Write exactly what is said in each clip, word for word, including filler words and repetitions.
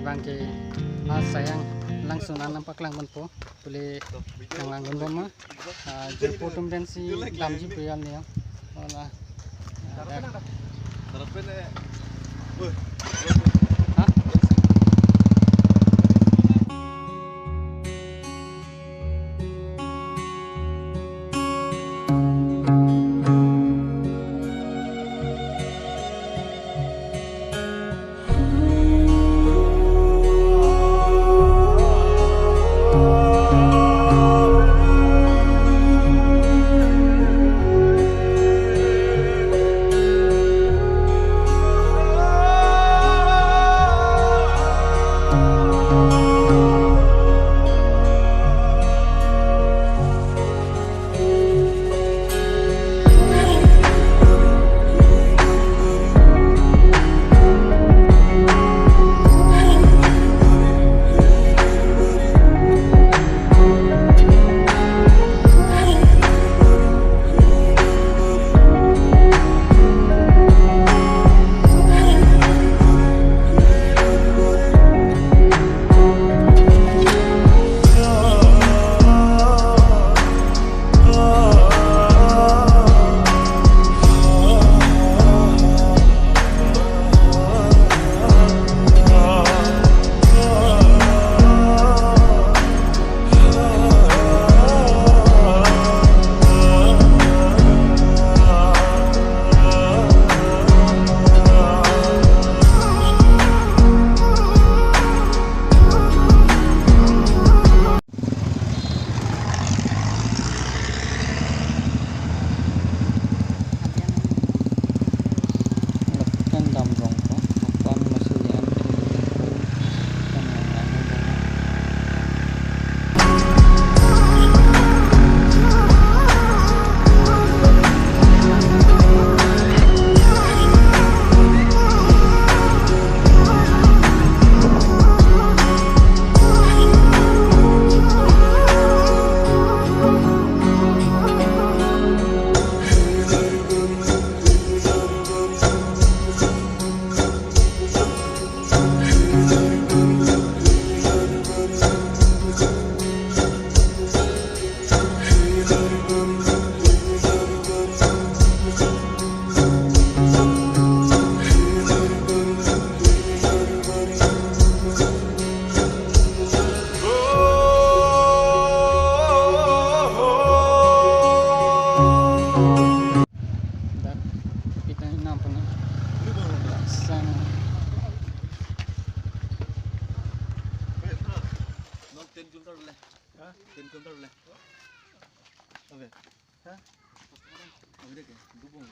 Bang ke, ah, Sayang Langsun an nangpaklang ponpo, pule nanglang ponbom ma, ah, jirpo atum pensi damji pu an niya. Wala. Ah, ya. Ha? Lapen damrong ko, apan masuli an tum tum pu, kan nang nang nang. Dak kita ini apa nih? Laksan. Ten kilometer le. Ha? Ten kilometer le. Oke. Ha? Oke deh, dukung.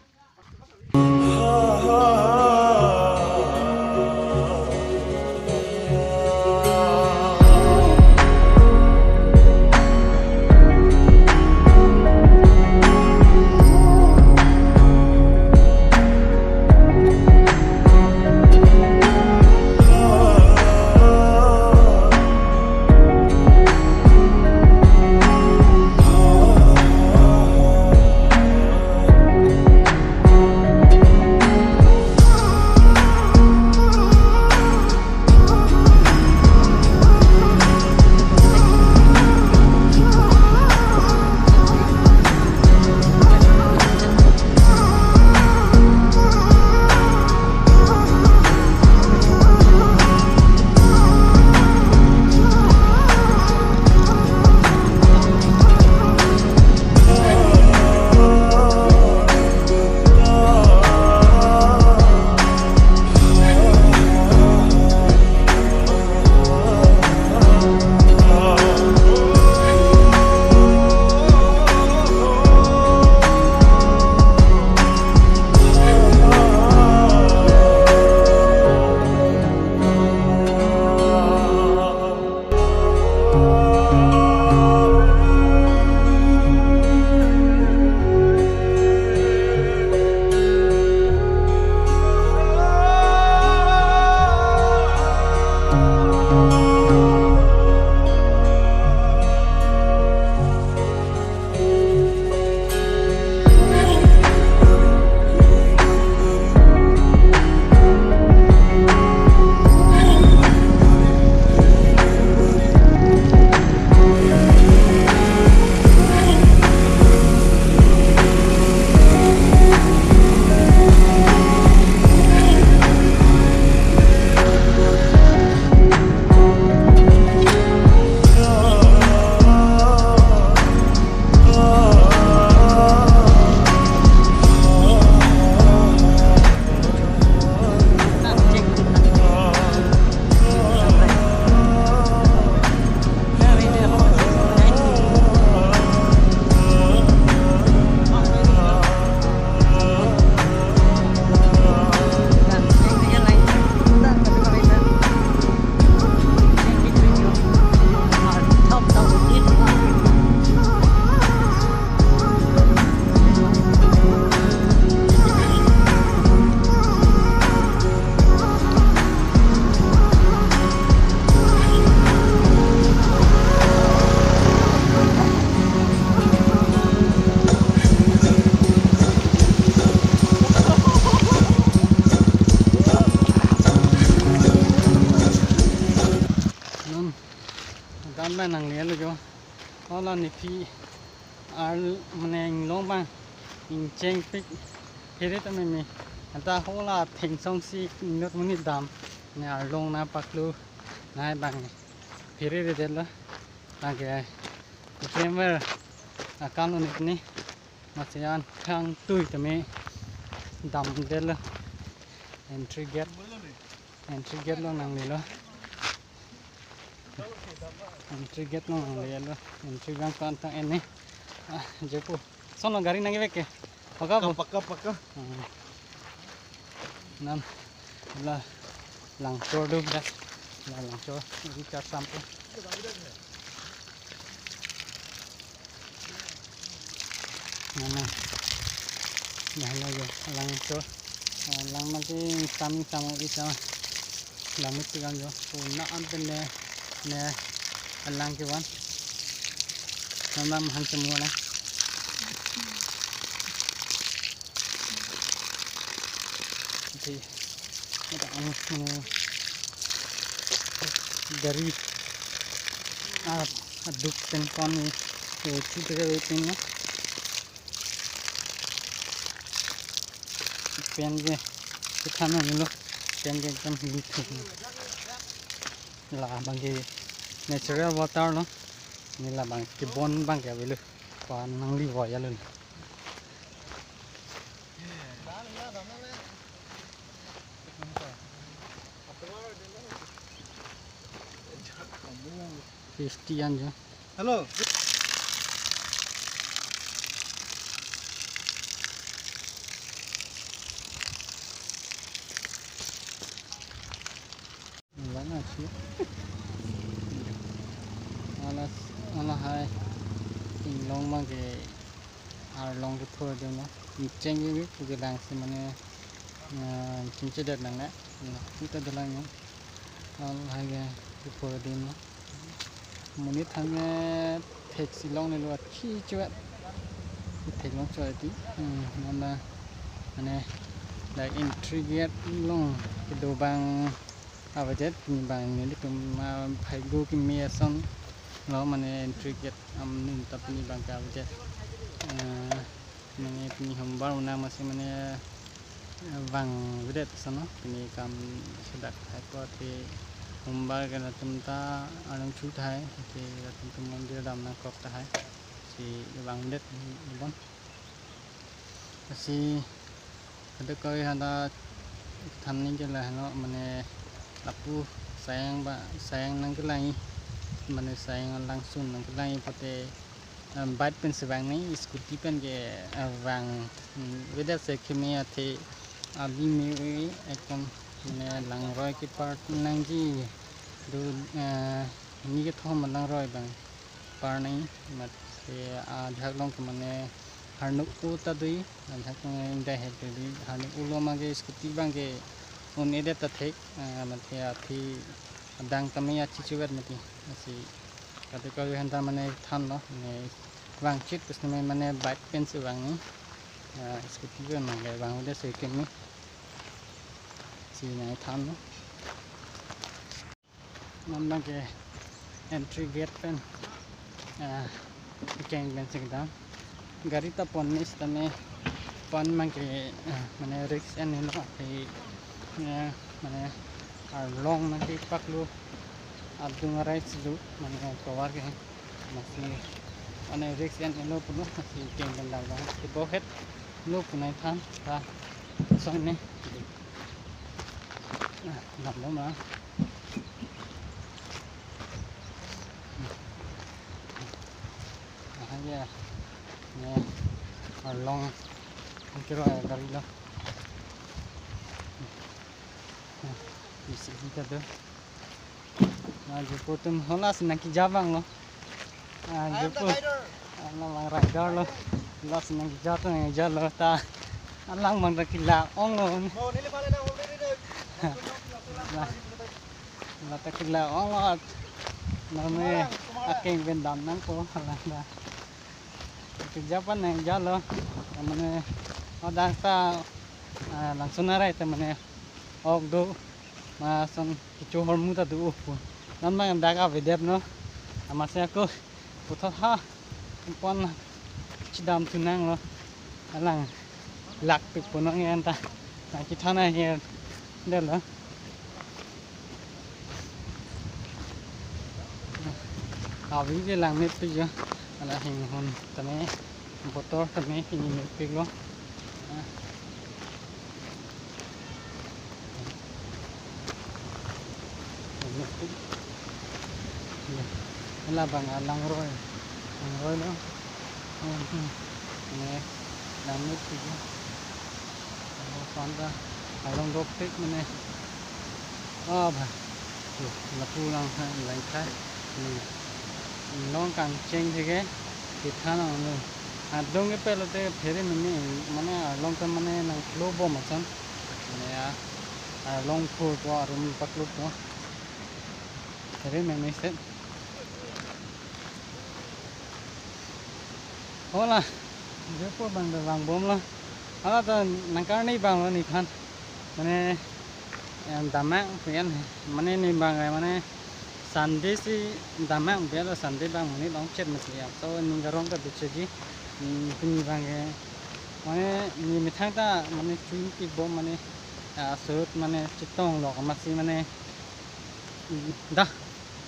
Bang nanglelo jo. Hala nephi ar mane inglong bang ingchengpik phere ta meme. Anta hala thengsong si inut monit dam ne arlong nangpaklo nai bang pheredetlo. Bang ke December akam lo nepni masi an khang tui tame damdetlo. Entry gate, entry gate lo nanglelo. Entry gate lo nanglelo. Entry bang pan tang ene. Ah, jepu. Sono gari nangkevek ke? Paka Paka, po? Paka, paka. Hmm. Nam la langchor do da. La langchor. Ini char sampo. Nana. Nana jo langchor. Ah, lang mati saming saming isa. Langmit tigang jo. Ko na ampen ne ne alang kevan. Nana mahang semua na. Ati, ati ang, ano, gari, ah, aduk pen kon ni, eh, chu tega waiting na. Pen ke, ke thana nilo, pen ke ekdam lut. La bang ke natural water lo, ne la bang ke bon bang ke avelo, pa nangli voya lo. Fifty an jo. Hello. Bang asi. Hala, hala hai. Inglong bang ke arlong kethur dun lo. Ingcheng ke bi puke lang si mane, eh, chingche det nang na. Na, kita dolang yo. Hala hai ke kethur dun lo. Monit than ke thek si longnelo athi chuet. Thek long chuet ti. Hmm, nana mane dak entry gate along kedo bang avedet, pini bang nelitum, ah, phai do kimi ason lo mane entry gate am nin ta pini bang ke avedet. Eh, mane pini hombar una masi mane, eh, vang vedet sono, pini kam sedak hai po te hombar ke latum ta arong chu thai, te latum tum mondir dam nangkok tahai, si vang vedet bon. Lasi kadokave handa than ningje lahelo mane lapu sayang ba sayang nangkelang-i, mane sayang alangsun nangkelang-i pote, em, bike pen si vang nang, scooty pen ke, eh, vang, mm, vedet si keme athe abi me-oi ekdom mane langroi kepar nangji do, eh, ni kethom langroi bang par nang, mat se ajak long ke mane harnuk u ta dui, ajak long indai hek dui, harnuk u lo ma ke scooty bang ke un-edet ta thek, ah, mat se athi adang tame achi chuvet mati, lasi kadokave handa mane than lo, mane vang chit pusne mane bike pen si vang ni, ah, scooty pen mane vang udah si keme si nai than lo. Non bang ke entry gate pen, ah, keng pen si kedam. Gari ta pon ni sitame pon bang ke, ah, mane risk en lo ke, ah, mane arlong nangkepaklo adung arai si do mane tovar ke masi mane risk en lo pulo masi keng pen dal bang ke bohet lo punai than ta song ne. Ah, dam lo ma. Ah, ya. Ne, arlong. Kiro ya gari lo. Isi kita tu. Na jepu atum hala si nangkeja bang lo. Ah, jepu. Alang bang rider lo. Hala si nangkeja tu nangkeja lo ta. Alang bang ta kela ong lo. La, la ta kela ong lo. Name akeng pen dam nangpo alang ta. Keja pan nangkeja lo. Mane hadak ta, ah, langsun arai ta mane ok do. Ma son kecho hormu ta do pu. Non ma dak avedet no. Amatsi ako puthot ha pon chedam thu nanglo. Alang lak pik ponong anta. Na kethan aher detlo. Avi ke langmepik jo. Hala hinghun tame, botor tame pini mepiklo. Ah. Mepik. Ya. Hala abang alangroi. Langroilo. Hmm, hmm. Ne, langmepik jo. Hala panta along dopik mane. Oh, bah. Tuh, lapu lang ha, langtha. Hmm. Long kangcheng theke, kethan ang lo. Adung ke pelo te phere meme, mane along ke mane nangklobom ason. Mane ya, along phurpo, arum paklopo. Phere meme set. Hola, Joypur abang do vangbomlo. Hala ta nangkarni abang lo nephan. Mane, em, damnang pen, mane ne abang, eh, mane Sunday si damnang pen lo, Sunday abang mane longchet masi ya. So, ne karong ta bichegi, hmm, pini abang ke, mane ne methang ta, mane chun pikbom mane, ah, surut mane chetonglo amatsi mane, hmm, dah,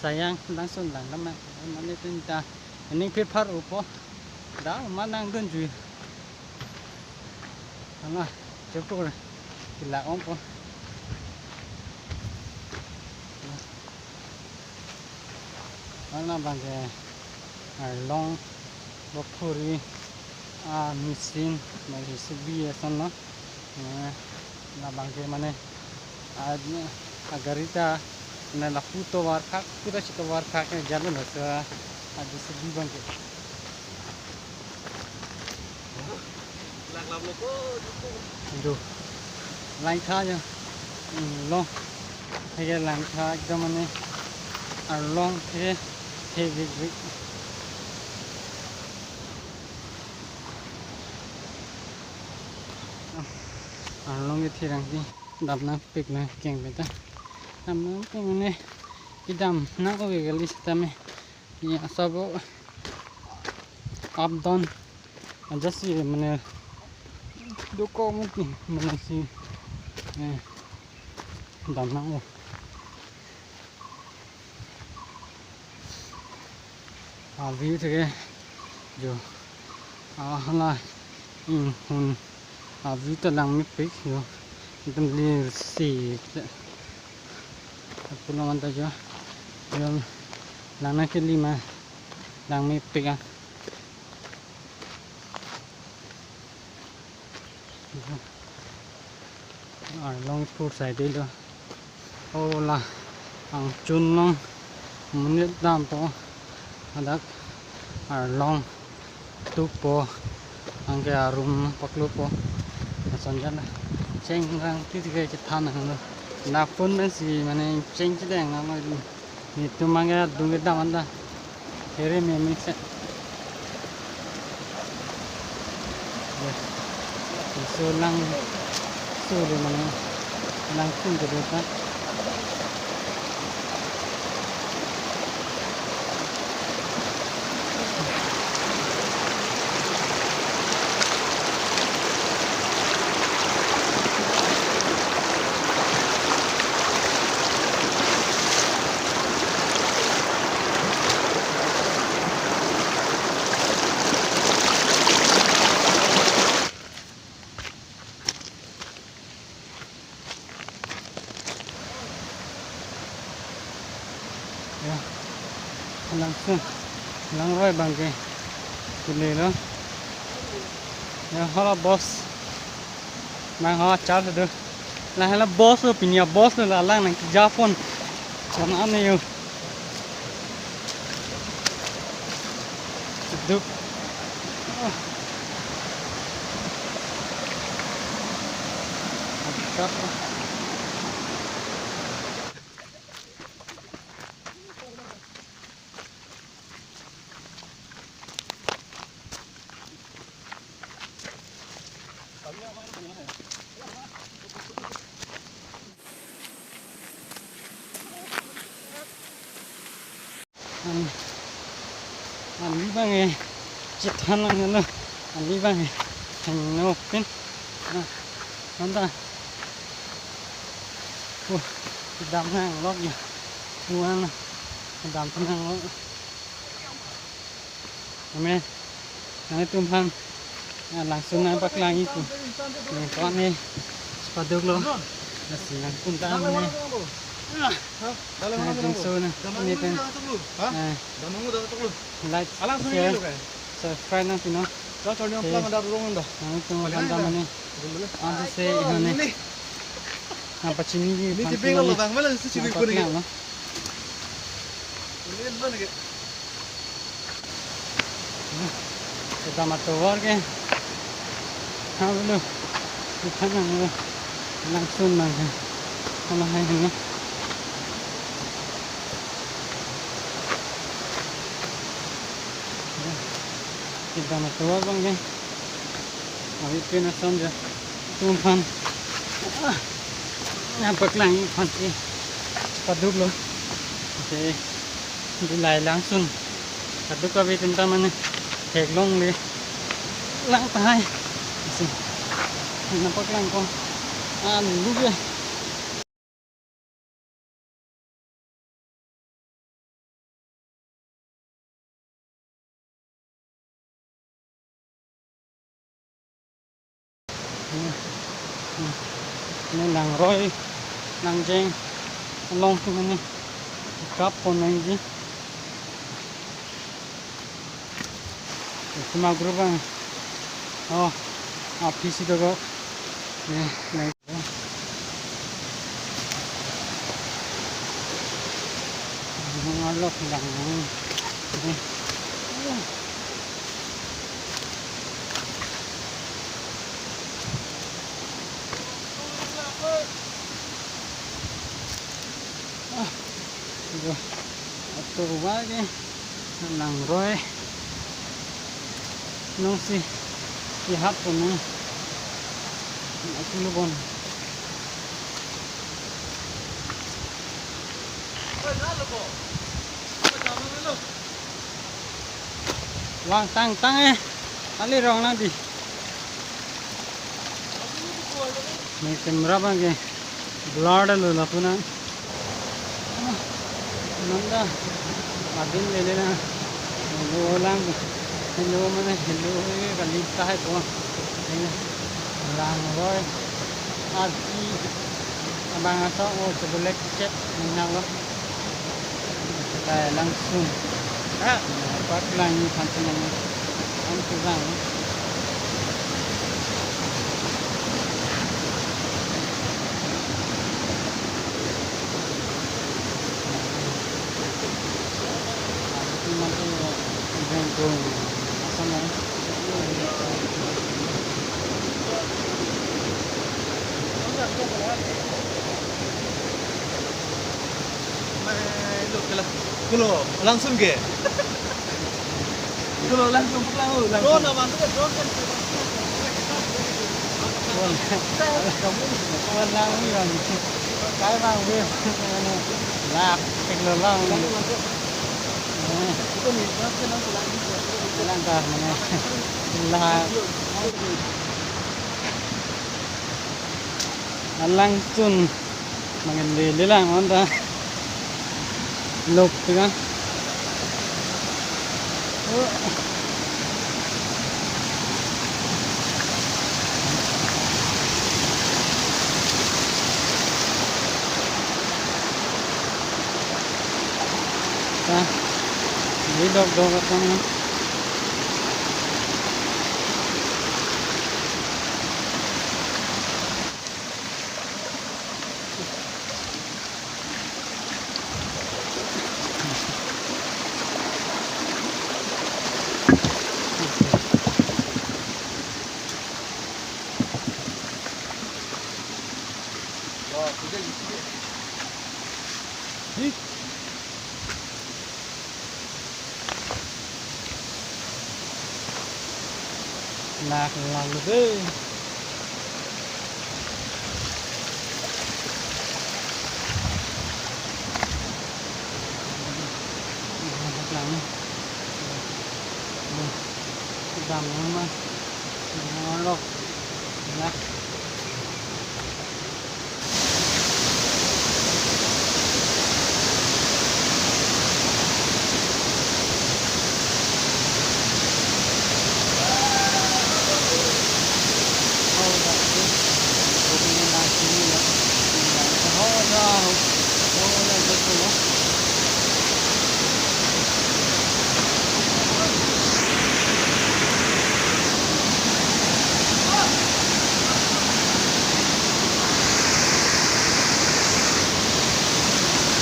sayang, langsun lang damnang, mane tin ta, ning phirphar upo, dah, manang dunjui. Hala, Joypur, kila ongpo. Hala abang ke, ah, long, bophuri, ah, machine, mane J C B ason lo. Eh, hala abang ke mane, ah, agari ta, mane lapu tovar phak, puta si tovar phak, eh, jalo lo, so, ah, J C B abang ke. Aduh. Langtha ya. Hmm, long. Hege langtha ekdom mane. Arlong ke. Hege. Arlong ke thirang si. Damnangpik na keng beta. Damnangpik mane. Kedam nang oke kali sitame. Ya, sabo up down. Aja si mane dokok mati mane si, eh, damnang o. Avi theke jo. Ah, hala inghun avi ta langmepik jo. Ekdom lir si. Pulo anta jo. Jo langnang kali ma langmepik ah. Arlong phur sai delo. Ola angchun long monit dampo. Hadak arlong tukpo. Anke arum paklopo. Ason jala chengrang titi ke chethan nanglo. Lapu pensi mane cheng chedeng nanglo. Netum abang ke adung kedam anta. Here me mix. Yes. So lang, so le mane lang kum ke ta. Ya, langsun, langroi abang ke. Kule lo. Ya, hala bus. Nang ha charge do. Lang hala bus lo, pini a-bus lo, lang nangkejapon. Chana ne yo. Seduk. Ah. Mantap. An Ali abang eh, chethan lang lo. Ali abang eh, hangno pin. Ah, manta. Uh, kedam nanglok ya. Kuan, kedam nanglok. Amen. Nanglitum aphan, ah, langsun nangpaklang ikpo. Nangkok ne, chepaduk lo. Lasi nangtum ta amen. Ah, jingso na, ne pen. Ah, like, share, subscribe nangpinon. Nangtum aphan ta amen. Ansi se, inhone. Nangpachini di, ini aphan cipeng lo, bang, malah si cipeng nangpaklang lo. Ini mana ke? Kedam atovar ke. Ha, bulu. Ikan yang lo. Langsun abang ke. Kalau hai ini. Kedam atovar abang ke. Avi pen ason ja. Nangtum aphan. Ah. Nangpaklang aphan ke. Paduk lo. Oke. Di lai langsun. Kaduk avi tum ta amen. Theklongle. Lang tahai. Isi. Nangpaklang ko. Ah, lu ke. Hmm. Hmm. Ne langroi, langjeng, along tu mane kap pon nangji. Sema group ang. Oh, api si dogo. Ne, ne. Ngalok lang. Ne. Ah, aduh, atovar ke langroi. Nong si, ihat pon nang. Aku lubon. Vangtang tang eh. Ali rong nang di. Ne camera abang ke blur lo lapu nang. Manta. Adin lele nang. Hello lang. Hello mane hello eh, kali tahai po. Ini langroi. Arti abang ato o sebolek tiket nang lo. Kita langsun. Ah. Nangpaklang aphan chenam. Ang kurang. Nanti event dong. Asam ya. Kulo, langsun ke. Kulo, langsun, langsun, langsun. Drone aman tu, drone kan. Drone. Drone lang ni kan. Kai bang, lak, tek lo lang. Itu nih, drone kan langsun. Langkah mana? Lah. Langsun. Makin lele lang, manta. Lok tu kan. Oh. Ta. Ini dok dok apa ni? Lak lak lo dei. Lak lang. Dam ma. Dam lo. Ya.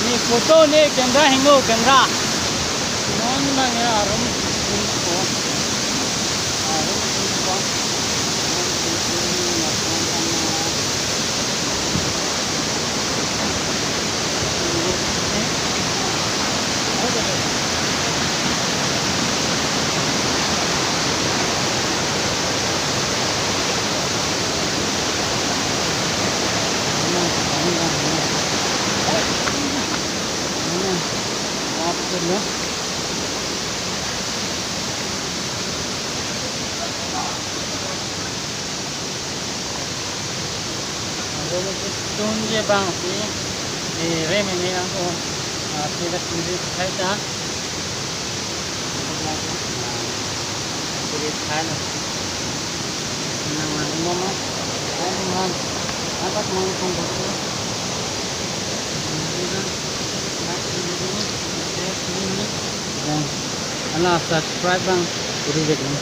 Ne photo ne camera hingno camera. Non bang ya arum. Arum. Aro lo ke stone je bang si, eh, rem ini aku, ah, pila kiri khai ta. Kiri khai na. Nang nang mo ma. Nang nang. Apat nang kong ko. Ala subscribe bang kuri dek ni.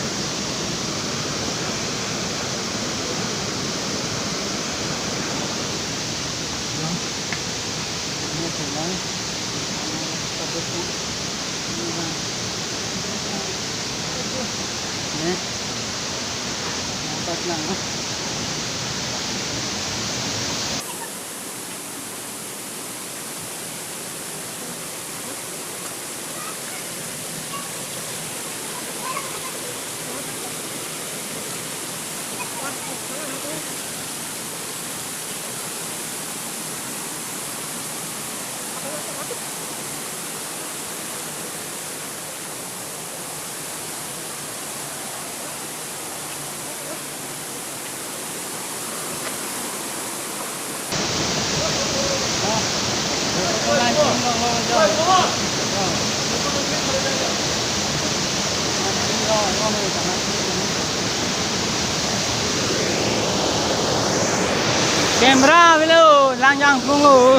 Camera avelo, lang jang pungu.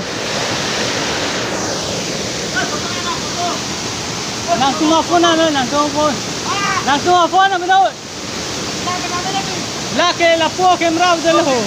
Nangtum aphone na, nangtum aphone. Nangtum aphone na, betul. Lake lapu camera betul ho.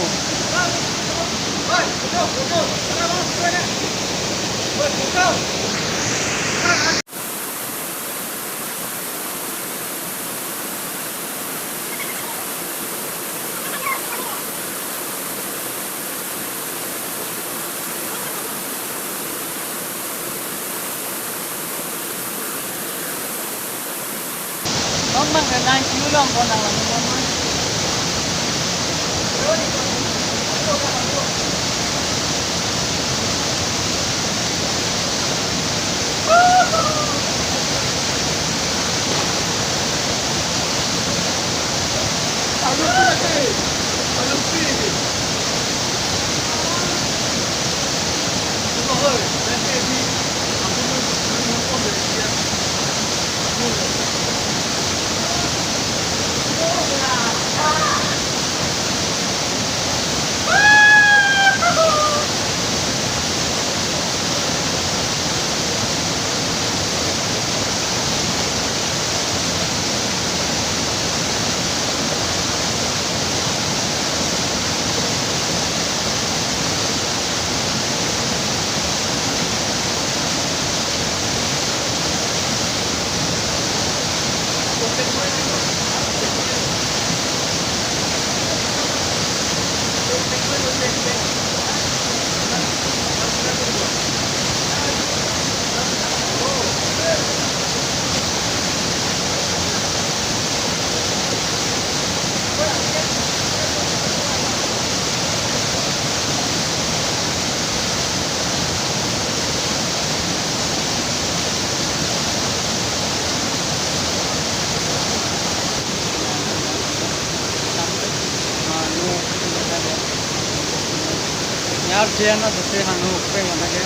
Channel to se hanu pe mana ke.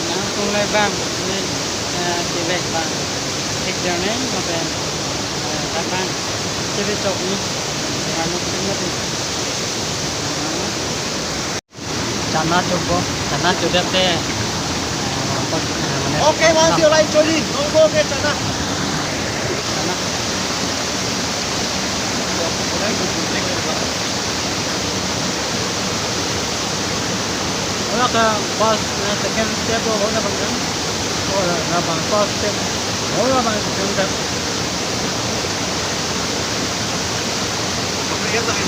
Nangtum le bang ni, eh, kevek bang. Thik jang ni mate, eh, bang bang. Chiri chok ni. Hanu pe mati. Chana chokpo, chana chodet te. Eh, mane. Okay, once your line choli, no go ke chana. Chana. Wala ke first, eh, second step lo, wala bang kan? Wala, wala bang first step. Wala bang second step.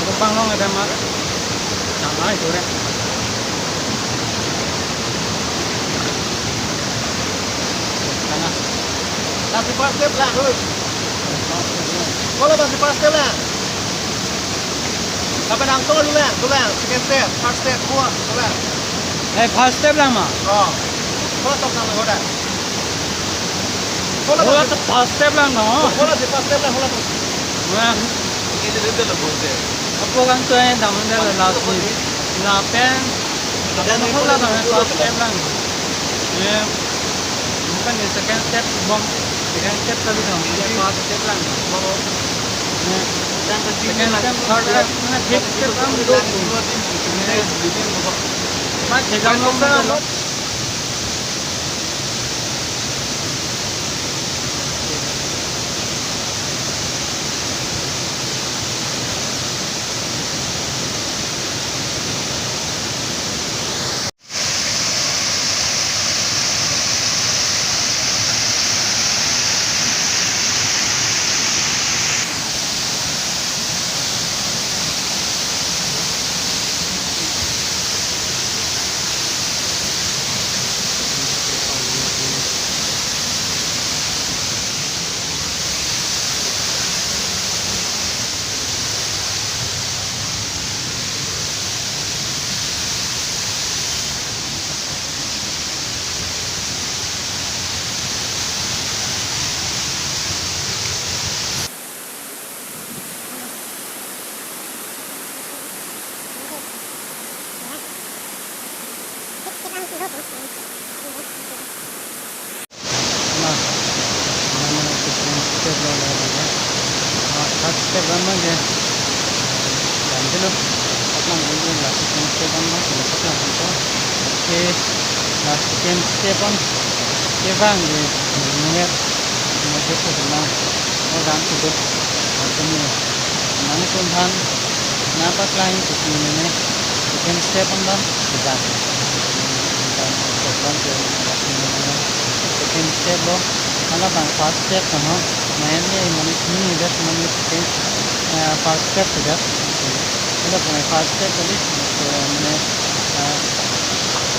Kupang long ada ma. Chana itu re. Chana. Lasi first step lang, hoi. Wala bang first step lang. Apa nang tol lang, tol lang, second step, first step, dua, tol lang. Eh, first step lang ma? Oh. Wala tok lang, wala. Wala to first step lang no. Wala si first step lang, wala to. Wala. Ini dia dia lo bonte. Apo kan to eh, dam dia lo last ni. Lapen. Ada ni wala to first step lang. Eh. Bukan di second step bom, second step kali dong, first step lang. Second step, third step, na fifth step lang do. Mas jaga long na lo. Nah, mana mana second step lo lo lo. Ah, first step kan mana ke? Dan dulu. Patlang dulu lah second step kan mana? Patlang dulu. Okay, lah second step kan. Ke bang ke, nunget, nunget ke sana. Oh, dan dulu. Atau ni, mana tumphan? Napa klang itu sini ni? Second step kan, tidak. Second step lo, hala bang first step kan ho. Main ni mane ni that mane second, eh, first step tidak. Hala bang first step tadi, so mane, eh,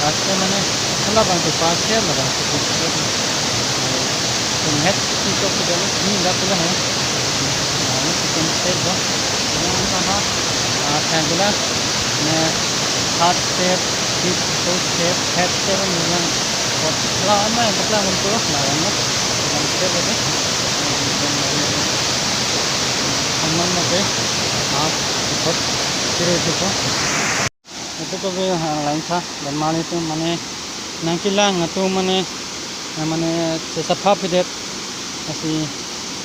first step mane hala bang tu first step, hala bang second step. Tum het si chok ke jalo ni la pula ho. Mane second step lo. Yang mana? Ah, saya gula. Ne third step, fifth, fourth step, fifth step ni lang. Kot la ama yang kepala untuk lah yang step itu. Aman mate. Ah, kot kiri itu ko. Itu ko be, ha, lain sa, dan mali itu mane nangkelang itu mane, eh, mane sesapha pidet, asi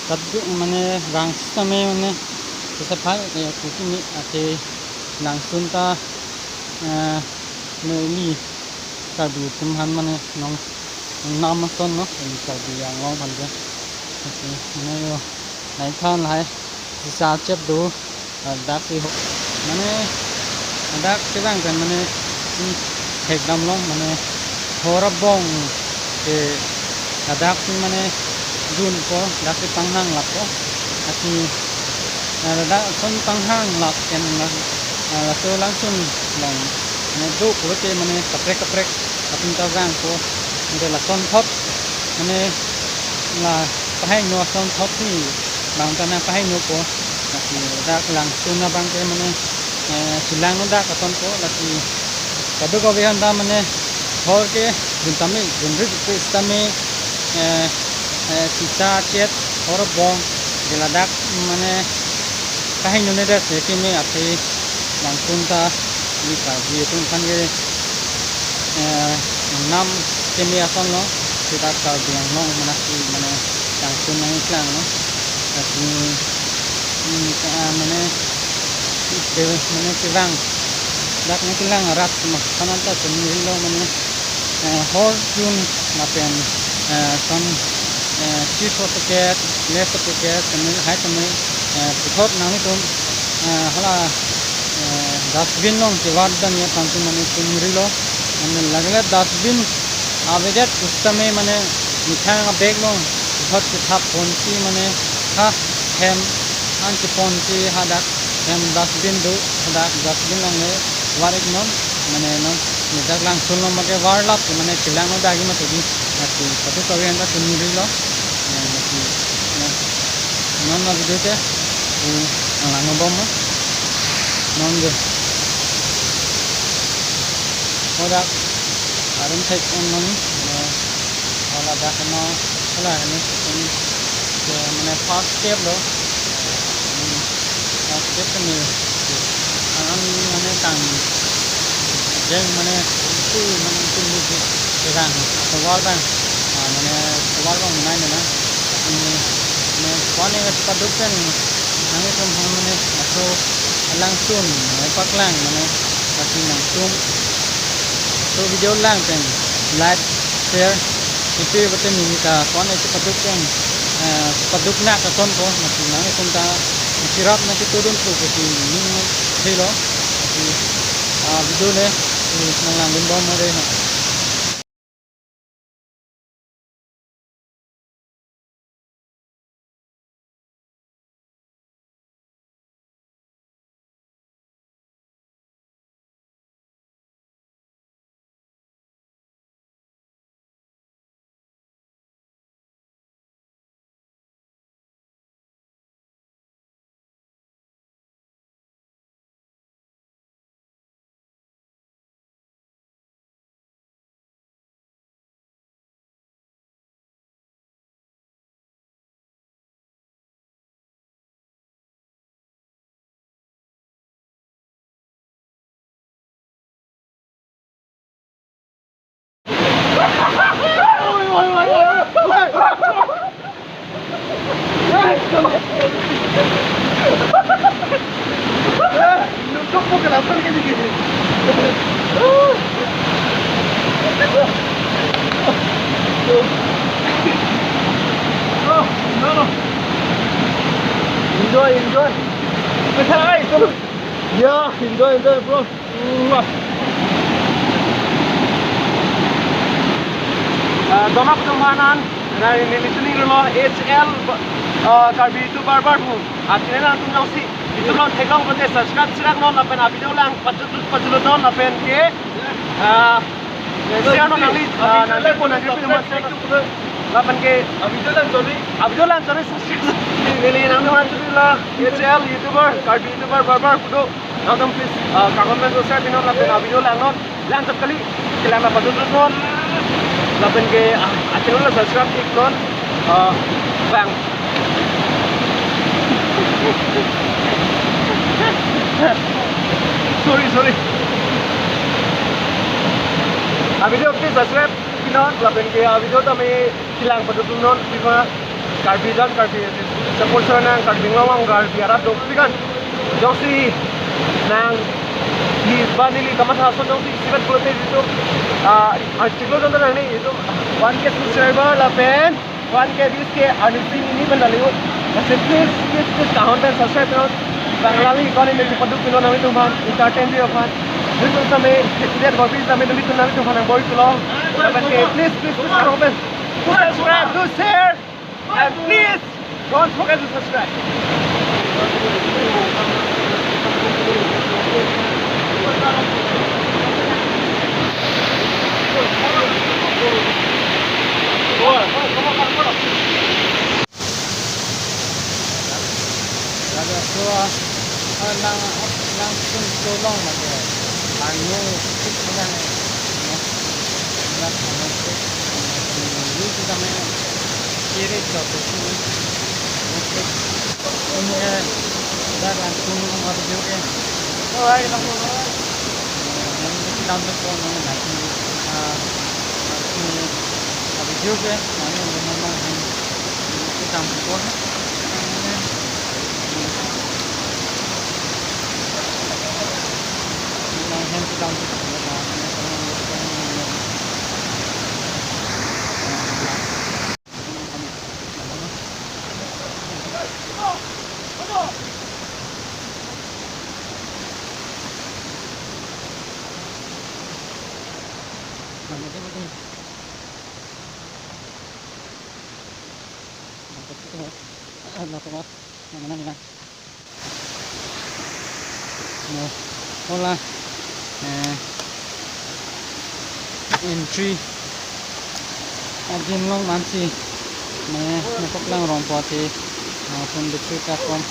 kat mane rang same mane sesapha, eh, kuki mi ate langsun ta, eh, ne ili Karbi atum aphan mane nong, nong nam ason no, ili Karbi Anglong aphan ke. Asi mane yo, lain than lahai, sisa chep do, ladak ke ho. Mane, ladak ke bang kan mane, si thek dam long, mane, hor abong ke ladak si mane, dun ko, ladak si pangnang lap ko, asi, eh, ladak son pangnang lap ken lang, eh, laso langsun long, mane, do pulote mane, kaprek kaprek, atum ta vang ko, mane, lason thot, mane, la pahingno ason thot si bang ta nangpahingno po. Lasi dak langsun abang ke mane, eh, chelang dak ason po, lasi kadokave aphan ta mane hor ke dun tame, dun rit rit tame, eh, eh, sisa chet hor abong ke ladak mane pahingno ne dak si keme aphi langsun ta ili Karbi atum aphan ke eh, nam keme ason lo, seta Karbi Anglong mane si mane Langsun nangklang lo. Lasi, hmm, ke-, ah, mane, ke-, mane kevang. Dak nangklang arat ma, kanan ta choningri lo mane, eh, hor chun lapen, eh, son, eh, chiso packet, Lays packet, tame, hai tame, eh, puthot nanglitum, eh, hala, eh, dustbin along kevar dam aphan tum mane choningri lo. Mane lagile dustbin avedet pusitame mane methang a-bag along puthot kethap ponsi mane ha hem an cheponsi hadak hem dustbin do, hadak dustbin along le var-iknon, mane non, ne dak Langsun along mate varlap mane chelang lo dagi mate di, lasi patu kawi anta choningri lo, eh, lasi, eh, non la video ke, eh, nanglang bom mo, non je, hadak arum thek non, eh, Hala dak no, hala ini, ini, ke mane first step lo. Hmm, first step ke ni, ke, ang, ang mane tang, jeng mane, itu mane itu ni ke, ke kan, tovar bang, ah, mane tovar bang mane na, ini, ini, kwan ini cepat duk kan, ang itu mane, atau Langsun, mane paklang, mane, pati Langsun. So video lang pen like, share, ipi bete neli ta kwan isi paduk pen, eh, paduk nak ason ko, masi nangtum ta isi rap nangketudun po kesi ning thelo, masi, ah, video le, eh, nanglang dun bom mo dei ha. Enjoy, enjoy. Yeah, enjoy, enjoy, bro. Ah, dona putong manan, na neli channel lo H L, ah, Karbi YouTuber barbar pu. Ah, channel nangtum jongsi YouTube along theklong pote subscribe cherak non lapen a video lang pajut pajut non lapen ke, ah, share non nangli, ah, nangli po nangli po nangli po. Lapen ke a video lang chori. A video lang chori subscribe. Neli nangtum nangtum la H L YouTuber, Karbi YouTuber barbar pu do. Nangtum please, ah, comment subscribe non lapen a video lang non. Lang chap kali. Kelang na pajut non. Lapen ke, ah, a channel la subscribe ik non. Ah, bang. Sorry, sorry. A video please subscribe ik non lapen ke a video tame kelang pajut non, pima Karbi jan, Karbi support sera nang, Karbi Anglong, Karbi arat do pikan. Jongsi nang di bani li kamatha ason jongsi isivet pulote itu, ah, ah, chiklo jon nang ni itu one K subscriber lapen one K views ke ani sing ini pen dali. Lasi please, please, please, kahon pen subscribe non. Bang lali kon ini paduk pinon nangtum aphan, entertain ji aphan. Itu tame, itu dia, babi tame, itu nangtum aphan nang bor-i pulo. Lapen ke, please, please, please, kahon pen. Subscribe, do share, and please don't forget to subscribe. Laga so, ah, lang, lang sun so long lagi. Ang no, sik lang, no. Lang sun so, ini kita main kiri ke sini. Ini, eh, dah lang sun long lagi juga. Oh, ay, lang sun. Lang sun lang sun, lang sun. Ni video ke mane mane mane hem kedam ko. Mane hem kedam ko. No, hola, eh, entry. Ajin long mansi, ne, ne koklang rong poti, eh, pun betu kakom.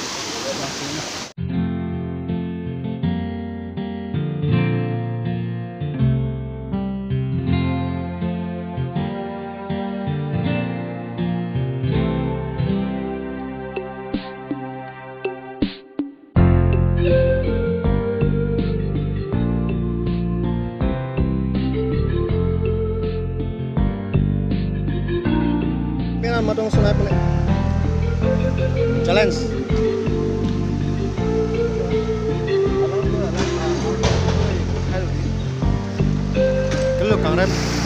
Penang matong sunai pele. Challenge. Kelo kangrem.